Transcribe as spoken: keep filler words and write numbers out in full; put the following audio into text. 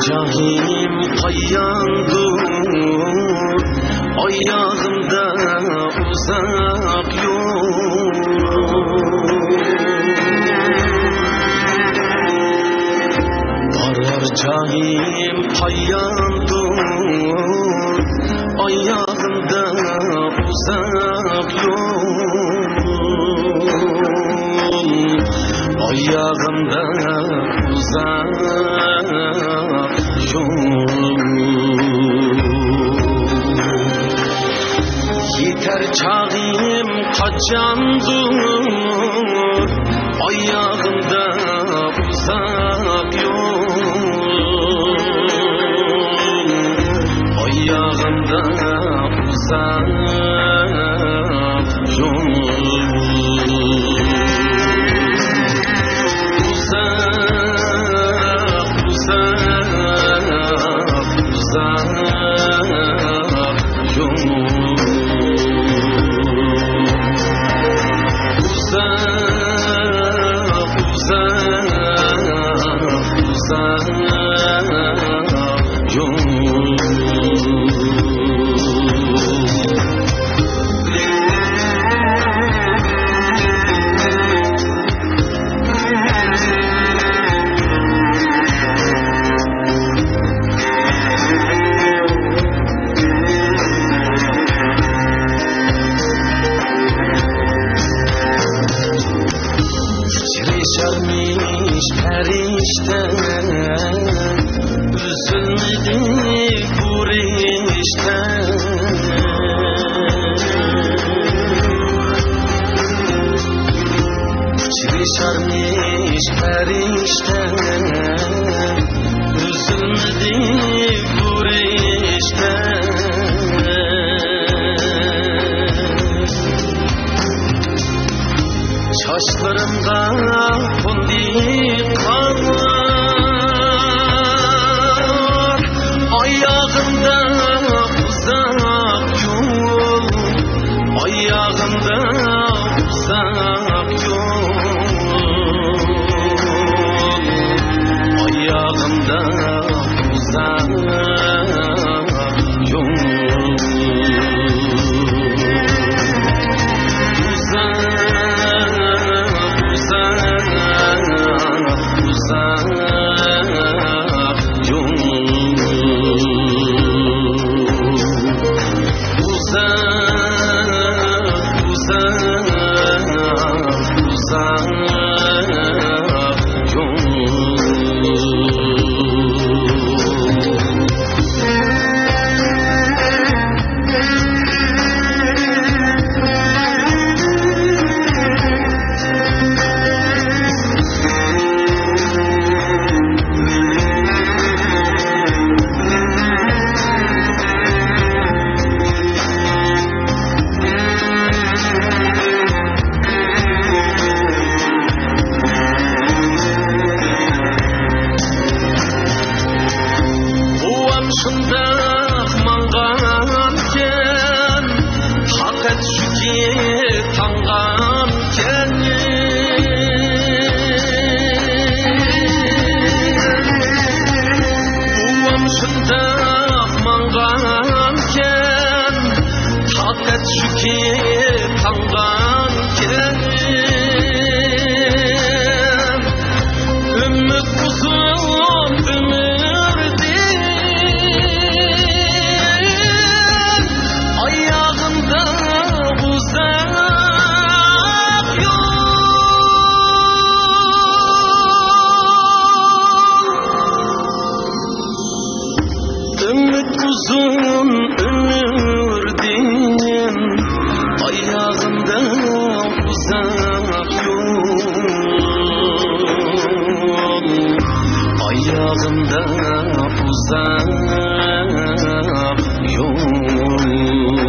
جايىم قاياندۇر، ئاياغىمدا ئۇزاق يول. بارار جايىم قاياندۇر، ئاياغىمدا ئۇزاق يول. ئاياغىمدا ئۇزاق يول. يېتەر چاغىم قاچاندۇر، ئاياغىمدا ئۇزاق يول. ئاياغىمدا ئۇزاق يول. ئۇزاق، ئۇزاق، ئۇزاق يول. ئۇزاق، ئۇزاق، ئۇزاق يول. ئۇچرىشارمىش پەرىشتە، ئۈزۈلمىدى بۇ رىشتە. ئۇچرىشارمىش پەرىشتە، ئۈزۈلمىدى بۇ رىشتە. چاچلىرىمغا قوندى قار، ئاياغىمدا ئۇزاق يول، ئاياغىمدا ئۇزاق يول، ئاياغىمدا ئۇزاق يول. ئۇزاق، ئۇزاق، ئۇزاق يول. ئۇزاق، ئۇزاق، ئۇزاق يول. بوۋام شۇنداق ماڭغانكەن، پەقەت شۇكى تاڭغانكەن. بوۋام شۇنداق ماڭغانكەن، پەقەت شۇكى تاڭغانكەن. ئۈمىد ئۇزۇن ئۆمۈردىن، ئاياغىمدا ئۇزاق يول. ئۈمىد ئۇزۇن ئۆمۈردىن، ئاياغىمدا ئۇزاق يول، ئاياغىمدا ئۇزاق يول.